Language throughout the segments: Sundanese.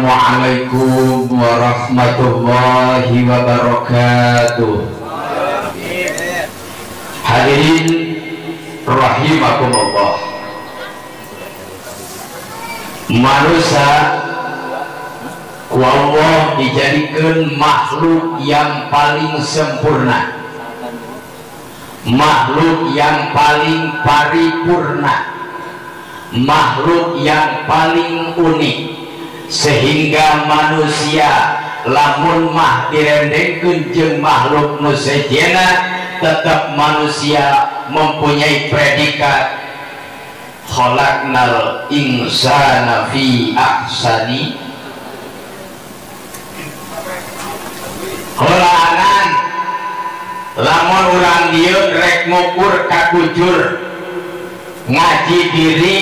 Assalamualaikum warahmatullahi wabarakatuh. Hadirin rahimakumullah. Manusia ku Allah dijadikan makhluk yang paling sempurna, makhluk yang paling paripurna, makhluk yang paling unik, sehingga manusia lamun mah direndengkeun jeung makhluk nu sejenna, tetap manusia mempunyai predikat khalaqnal insana fi ahsani kholaqan. Lamun urang dieu rek ngukur kakujur ngaji diri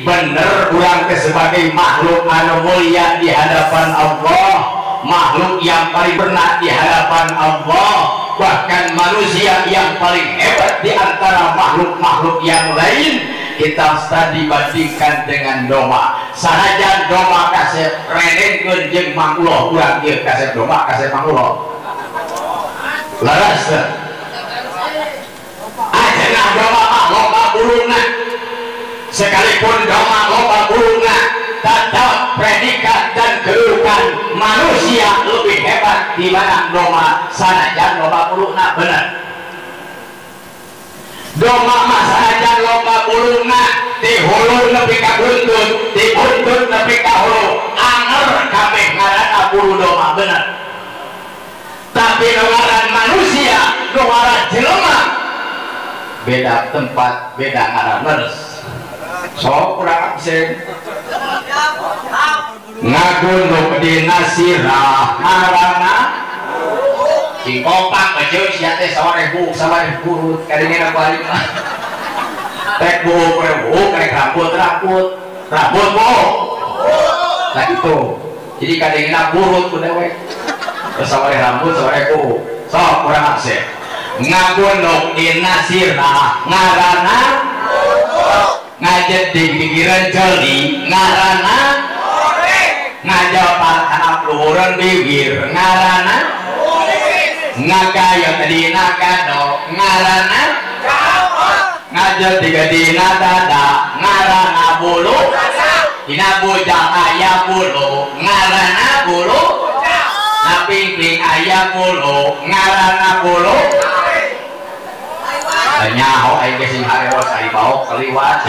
bener urang ke sebagai makhluk anu mulia di hadapan Allah, makhluk yang paling pernah di hadapan Allah, bahkan manusia yang paling hebat di antara makhluk-makhluk yang lain. Kita tadi dibandingkan dengan domba. Sanajan domba kasep renengkeun jeung mangullah, urang ieu kasep domba kasep mangullah. Leres teu? Ajenah domba mah loba buluna. Sekalipun domba loba buluna, tetap predikat dan kedudukan manusia lebih hebat dibanding domba. Sanajan loba buluna, bener. Domba mah sanajan loba buluna, di hulu nepi ka buntut, di buntut nepi ka hulu, anger kabeh ngaranna bulu domba, bener. Tapi nu ngaran manusia, nu ngaran jelema, beda tempat, beda ngaran, leres. Sok kurang absen ngagunuk dina sirah ngaranna cing kompak bejeu sia teh sawareh sawareh burut kadengena ku aing mah rek buuk rek rambut rambut rambut buuk nah gitu. Jadi kadengena burut ku dewek sawareh rambut sawareh buuk. Sok kurang absen ngagunuk dina sirah ngaranna ngajet di pikiran jeli ngarana ngajawab anak luhuran bibir ngarana ngagayot dina kado ngarana ngajet dina dada ngarana bulu dina bujang aya bulu ngarana bulu na pingping aya bulu ngarana bulu. Nyaho aing ge sing harewas ari baok kaliwat.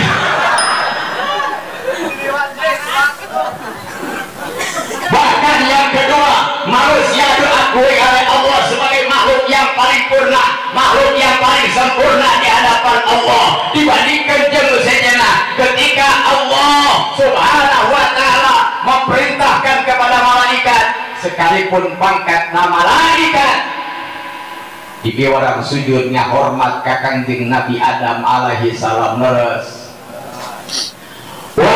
Bahkan yang kedua, manusia diakui oleh Allah sebagai makhluk yang paling purna, makhluk yang paling sempurna di hadapan Allah dibandingkan jeung nu sejenna. Ketika Allah Subhanahu wa taala memerintahkan kepada malaikat, sekalipun pangkat nama malaikat di orang sujudnya hormat ka Kangjeng Nabi Adam alaihi salam, leres. Wa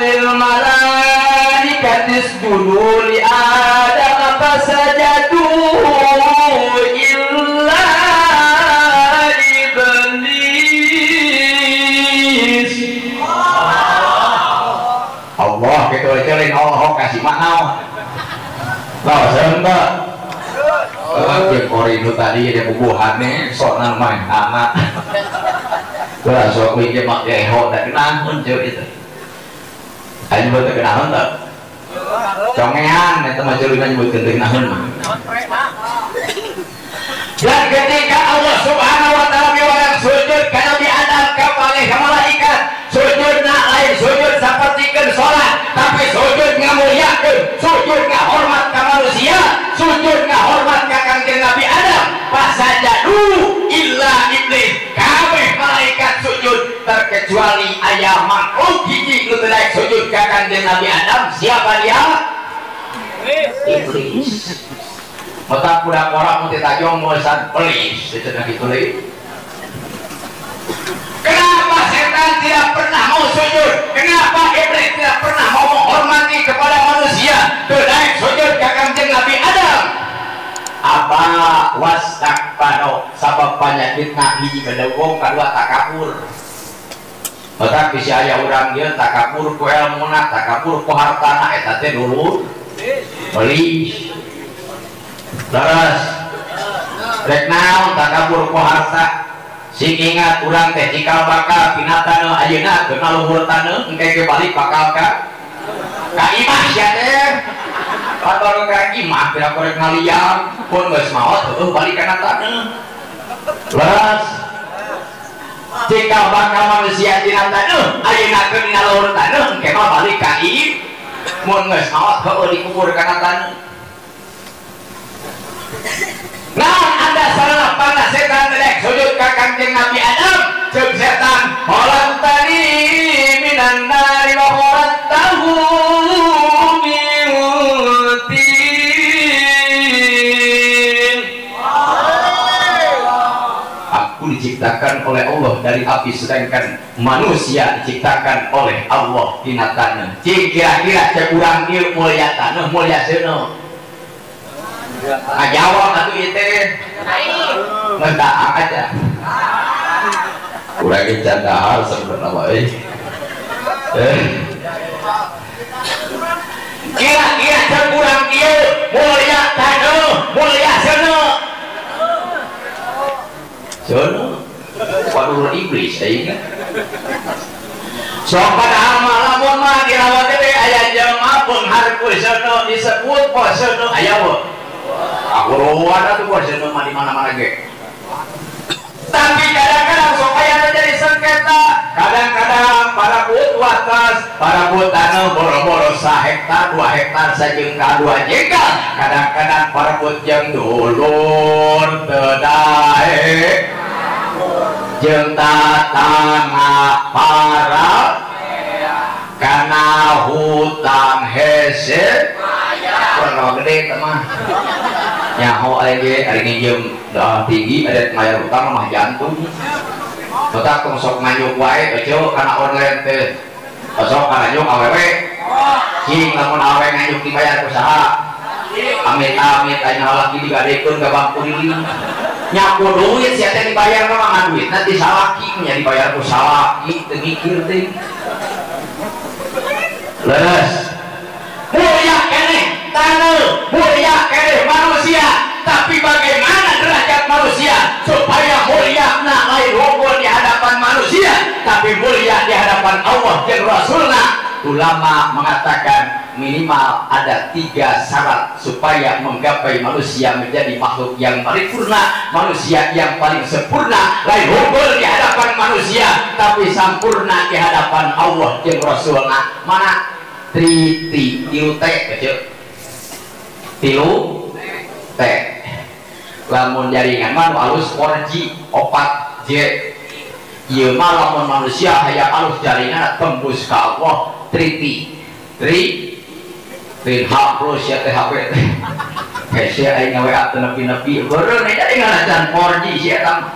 lil malaikati isjudu li Adam fasajadu illa iblis. Allah kitu aja lain Allah kasih makna. Lah sembah jeung korinu tadi dia bubuhane sok nang main anak. Ulah sok kuing ge make eho da kenaon jeuh itu. Aing teu kenaon teu? Congean eta mah jeuh nyebutkeun teu kenaon mah. Dan ketika Allah Subhanahu wa taala miwarang sujud ka Nabi Adam ka palih malaikat, sujudna lain sujud sapertikeun salat, tapi sujud ngamuliakeun, sujud ngahormat ka manusia, sujud ngahormat ka Kangjeng Nabi Adam. Fasajadu illa iblis, kabeh malaikat sujud terkecuali aya makhluk hiji nu teu daek sujud ka Kangjeng Nabi Adam. Siapa dia? Iblis. Mata kuda korak mu teh tajong meusan pelis cenah kitu leuy. Kenapa setan tidak pernah mau sujud? Kenapa iblis tidak pernah mau menghormati kepada manusia? Teu daek sujud ka Kangjeng Nabi Adam. Aba wastakbaro, sabab panyakitna hiji bedegong kadua takabur. Otak bisa aya urang ieu takabur ku elmuna, takabur ku hartana eta teh dulur belis. Leres. Rek naon takabur ku harta? Sing ingat urang teh cikal bakal tina taneuh ayeuna geuna luhur taneuh engke ge balik bakal ka imah sia teh. Baru ka imah pira korek ngaliang pun geus maot heueuh balik kana taneuh. Leres. Cikal bakal manusia tina taneuh ayeuna keur dina luhur taneuh engke mah balik ka imah mun geus maot heueuh dikubur kana taneuh. Naon ada sarana panah setan rek sujud ka Kangjeng Nabi Adam ceuk setan khalaqtani minan nari wa khalaqtahu min tin. Aku diciptakan oleh Allah dari api sedangkan manusia diciptakan oleh Allah tina taneuh. Cing kira-kira cek urang ieu mulia taneuh mulia seuneu. Ngajawab atuh ieu teh. Ngendak aja. Urang ge can dahar sebenarna mah euy. Kira-kira cek urang ieu mulia taneuh, mulia seuneu. Seuneu. Waduh iblis aing. Sok padahal mah lamun mah dirawat teh aya jelema beunghar ku seuneu disebut poe seuneu aya we. Akuruan atuh poe seuneu mah di mana-mana ge. Tapi kadang-kadang sok aya jadi sengketa. Kadang-kadang para but watas, para but taneuh boro-boro sahektar, 2 hektar sajengkal 2 jengkal. Kadang-kadang para but jeung dulur teu daek. Jeung tatangga para kana hutang hese. Kurang gede teh mah. Nyaho aing ge ari nginjem darah tinggi ada mayar utang mah jantung. Otak tong sok nganyuk wae eceu kana online teh. Sok nganyuk awewe. Cing lamun awewe nganyuk dibayar ku saha? Amit-amit aya lalaki digadekeun ka bangku diri. Nyaku duit sia teh dibayar mah ngan duitna ti salaki nya dibayar ku salaki teu mikir teh. Leres. Mulia keneh taneuh, mulia keneh manusia, tapi bagaimana derajat manusia supaya mulia na lain unggul di hadapan manusia, tapi mulia di hadapan Allah dan Rasulna. Ulama mengatakan minimal ada 3 syarat supaya menggapai manusia menjadi makhluk yang paripurna, manusia yang paling sempurna, lain unggul di hadapan manusia, tapi sempurna di hadapan Allah dan Rasulna. Mana? Tri tri tilu T kecil tilu T lamun jaringan mah alus 4G 4J ieu mah lamun manusia hayang alus jaringan tembus ka Allah tri tri tri H plus ya teh HP hese aing ngawa teu nepi-nepi beureun jaringan can 4G sia eta mah.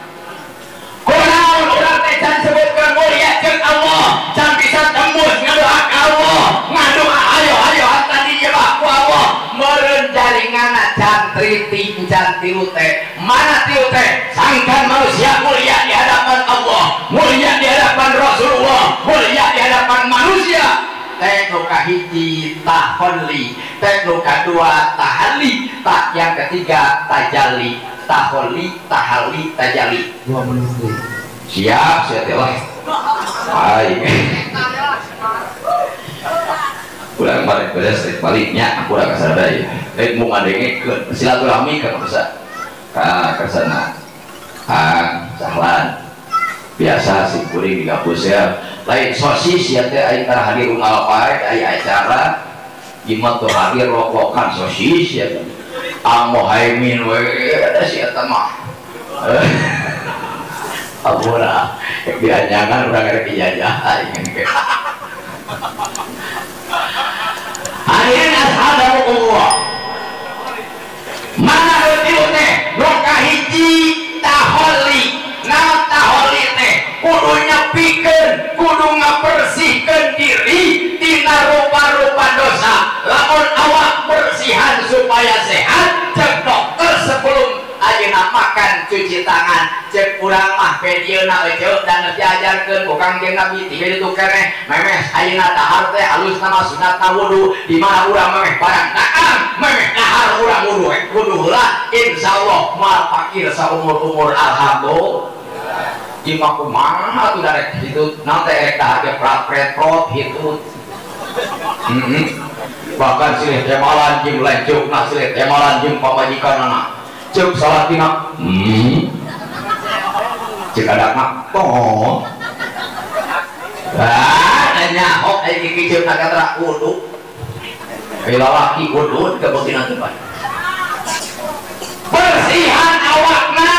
Kunaon urang teh can sebutkeun mulia jeung Allah, can bisa tembus ngadoa ka Allah, ngadoa ayo ayo tadi jebak ku Allah, meureun jaringanna can triti can tilu teh. Mana tilu teh? Sangkan manusia mulia di hadapan Allah, mulia di hadapan Rasulullah, mulia di hadapan manusia. Teh nu kahiji taholli, teh nu kadua tahalli, tak yang ketiga tajalli. Taholi, tahali, tajali. 2 menit. Siap, siap ya lah. Hai. Kurang balik beres, baliknya aku udah kesana ya. Mau ngadengekeun silaturahmi ka kersa. Ka kersana. Kang Sahlan. Biasa si kuring di kampus ya. Lain sosis ya teh aing tara hadir unggal pae aya acara. Ieu tuh hadir rok-rokan sosis ya. Amo haimin we ada si eta mah. Abora dianyangan urang rek dijajah aing ge. Ayeuna ashabu mana nu teh nu kahiji taholi. Naon taholi teh? Kudu nyepikeun, kudu ngabersihkeun diri tina rupa-rupa dosa. Lamun awak bersihan supaya sehat, cek dokter sebelum ayeuna makan cuci tangan, cek urang mah bedieuna eceu dan geus diajarkeun ku Kangjeng Nabi ti ditu keneh memes ayeuna dahar teh alusna mah sunatna wudu di mana urang memeh barang dagang memeh dahar urang wudu wudu heula insyaallah moal fakir saumur-umur alhamdulillah. Ima kumaha tuh darek hitut naon teh erek dahar ge prat-pret-prot hitut. Bahkan silih temalan jeung lanceukna silih temalan jeung pamajikanana ceuk salatina ceuk adakna toh ah nanya ok ai kieu ceukna katra wudu lalaki wudu kebeutinan teh bersihan awakna.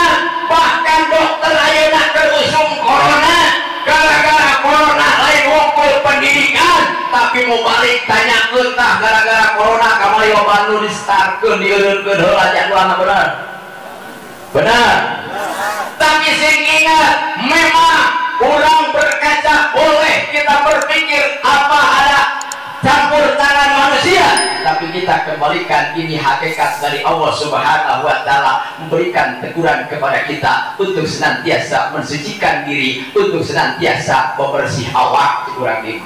Bahkan dokter ayeuna keur usum corona gara-gara corona lain wongkol pendidikan tapi mau balik tanyakeun tah gara-gara corona kamari loba nu distarkeun dieureunkeun heula jadwalna bener bener. Tapi sing ingat memang urang berkaca boleh kita berpikir apa ada campur tangan manusia, tapi kita kembalikan ini hakikat dari Allah Subhanahu wa Ta'ala memberikan teguran kepada kita untuk senantiasa mensucikan diri, untuk senantiasa membersih awak kurang diri.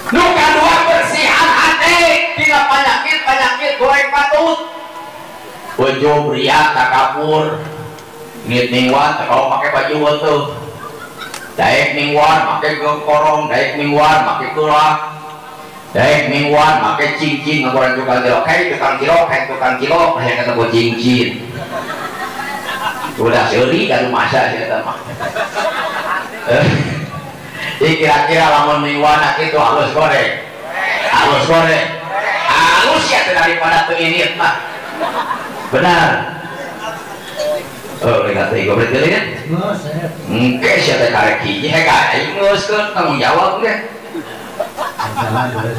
Nu kadua bersihan hati tina penyakit-penyakit goreng patut. Ujung ria takabur, ngit mingguan kalau pakai baju tuh. Daek mingguan make korong, daek mingguan make kulak, daek mingguan make cincin ngoreng tukang cilok, hei tukang cilok, hei tukang cilok, hei kata gua cincin. Udah seuri dari masa sih kata mah. Jadi kira-kira lamun mingguan itu halus goreng, halus goreng, halus ya daripada tuh ini mah. Benar. Oh, lihat teh goblok deui kan? Engke sia teh karek hiji hek aing geuskeun tanggung jawab ge.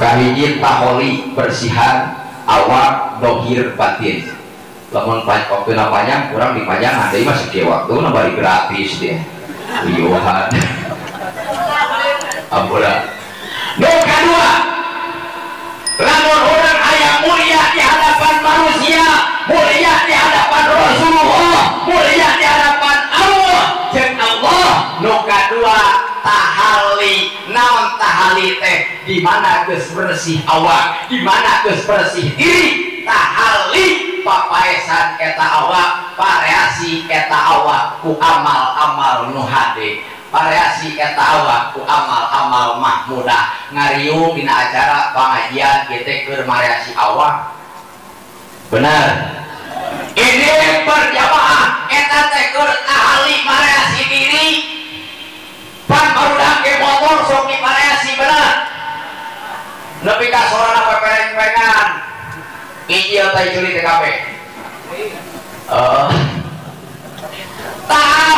Kahiji taholi bersihan awak dohir batin. Lamun waktuna panjang kurang dipanjang deui mah sakieu waktuna bari gratis dia. Uyuhan. Ampura. Nu kadua, lamun urang aya mulia di hadapan manusia, mulia di hadapan Rasulullah, mulia di hadapan Allah jeung Allah. Nu kadua tahali. Naon tahali teh? Di mana geus bersih awak, di mana geus bersih diri, tahali papaesan eta awak, pareasi eta awak ku amal-amal nu hade, pareasi eta awak ku amal-amal mahmudah. Ngariung dina acara pangajian kieu keur mareasi awak. Benar. Ini berjamaah eta teh keur ahli mareasi diri. Pan barudak ge motor sok dipareasi benar. Nepi ka sorana pepereng-perengan. Ijil teh culi TKP. Heeh. Tah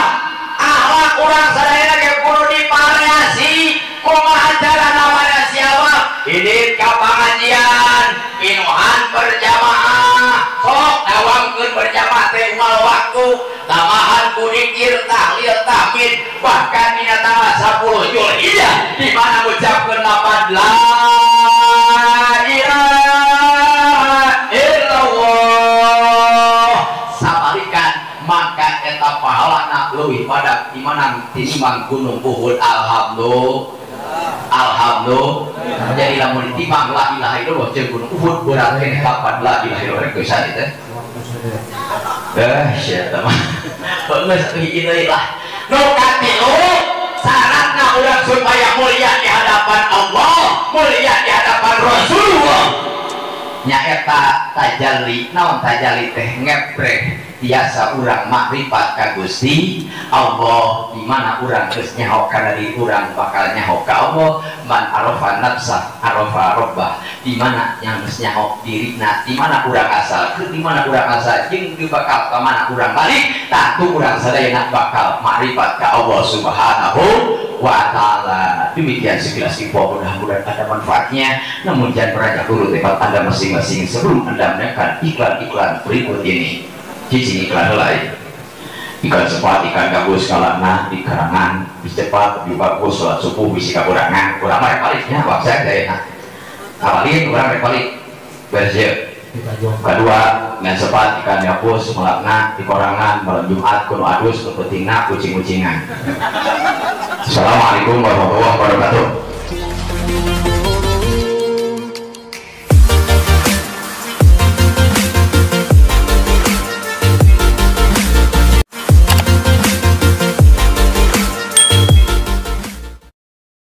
akhlak urang sadayana ge kudu dipareasi. Kumaha carana mareasi awak? Ini ka pangajian, pinuhan berjamaah. Sok dawamkeun berjamaah teh unggal waktu, tambahan ku dikir, tahlil, tahmid, bahkan dina tanggal 10 Zulhijjah di mana ngucapkeun lapan la ilaha illallah. Sabalikan maka eta pahalana leuwih pada di mana tinimbang gunung Uhud. Alhamdulillah. Alhamdulillah. Jadi lamun ditimbang la ilaha illallah jeung gunung Uhud berat keneh lapan la ilaha illallah geus teh. Sia mah. Geus hiji deui lah. Nu katilu syaratna urang supaya mulia di hadapan Allah, mulia di hadapan Rasulullah. Nyaeta tajalli. Naon tajalli teh? Ngebreh biasa urang makrifat ka Gusti Allah, di mana urang geus nyaho kana diri urang bakal nyaho ka Allah. Man arafa nafsah arafa rabbah, di mana yang geus nyaho dirina, di mana urang asal, di mana urang asal jeung bakal ka mana urang balik, tah tu urang sadayana bakal makrifat ka Allah Subhanahu wa ta'ala. Demikian sekilas info, mudah-mudahan ada manfaatnya. Namun jangan beranjak dulu tempat Anda masing-masing sebelum Anda mendengarkan iklan-iklan berikut ini. Cicing iklan lain, ikan sepat, ikan gabus, kalana di karangan, bisa cepat, lebih bagus, sholat subuh, bisa kaburangan, kurang merek baliknya, wah saya tidak enak. Apalagi kurang merek balik, beres. Kedua, ngan sepat ikan dihapus melakna dikorangan malam Jumat kudu adus nu pentingna kucing-kucingan. Assalamualaikum warahmatullahi wabarakatuh.